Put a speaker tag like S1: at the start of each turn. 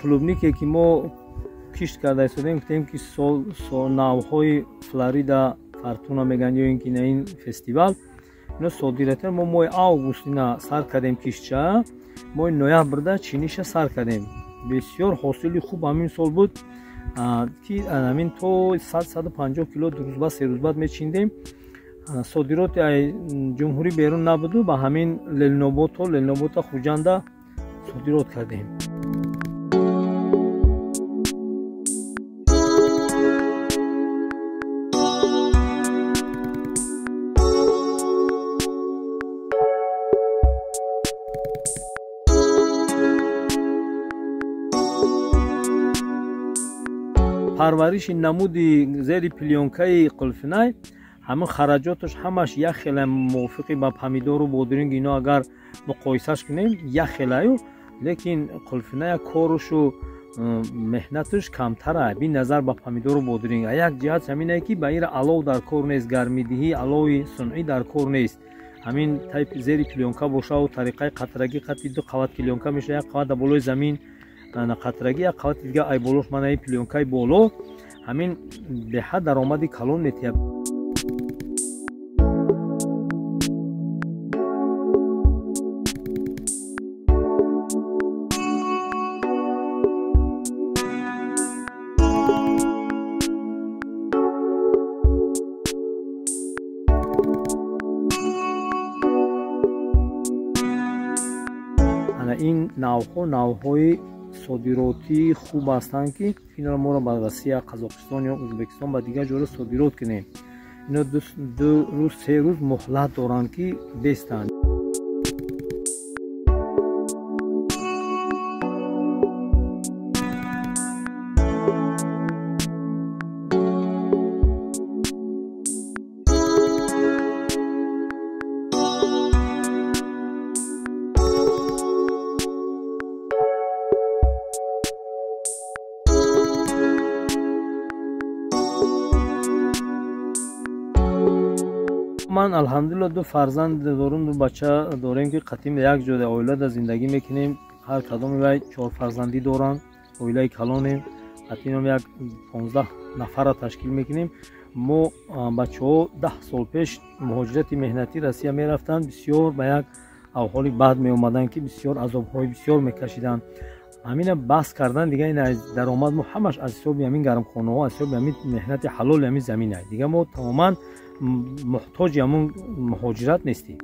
S1: Клубнике ки мо кишт карда истодем, гуфтем ки навъҳои Флорида Фортуна мегӯянд ё ин ки ин фестивал, ино содиротӣ мо моҳи август ина сар кардем киштча, моҳи ноябрда чиниша сар кардем. Бисёр ҳосили хуб ҳамин сол буд, ки ҳамин то 100-150 кило дурӯзбад серӯзбад мечиндем. Содироти ҷумҳурӣ берун набуду ба ҳамин Ленинобод то Ленинободта Хуҷанда содирот кардем. Парвариши намуди зери плёнкаи қулфинай ҳамин хараҷоташ ҳамаш як хела мувофиқи ба помидору бодиринг ино агар муқоисаш кунем як хелаю, лекин қулфиная корушу меҳнаташ камтара би назар ба помидору бодиринг. Як ҷиҳат ҳамине ки ба ира алов дар кор нест, гармидиҳӣ алови сунъӣ дар кор нест. Ҳамин тайп зери плёнка бошаву тариқаи қатрагӣ қати ду қават плёнка мешава, як қават дар болои замин қатрагӣ, як қавати дига ай болош манаи плёнкаи боло, ҳамин беҳад даромади калон метиҳад. Ин навъҳо навъҳои содиротии хуб ҳастанд, ки инро моро ба Россия, Қазоқистон ё Ӯзбекистон ба дигар ҷоро содирот кунем. Ино ду рӯз се рӯз муҳлат доранд, ки бестанд. Ман алҳамдулилла ду фарзанд дорум, ду бача дорем, ки қатим як ҷода оилада зиндагӣ мекунем. Ҳар кадоми вай чор фарзандӣ доранд, оилаи калонем, қатимам як 15 нафарра ташкил мекунем. Мо бачаҳо 10 сол пеш муҳоҷирати меҳнатӣ Россия мерафтанд, бисёр ба як авҳоли бад меомаданд, ки бисёр азобҳои бисёр мекашиданд. Ҳамина баҳс кардан дига ин аз даромад мо ҳамаш аз ҳисоби ҳамин гармхонаҳо, аз ҳисоби ҳамин меҳнати ҳалоли ҳамин замин аст. Дига мо тамоман муҳтоҷи ҳамун муҳоҷират нестем.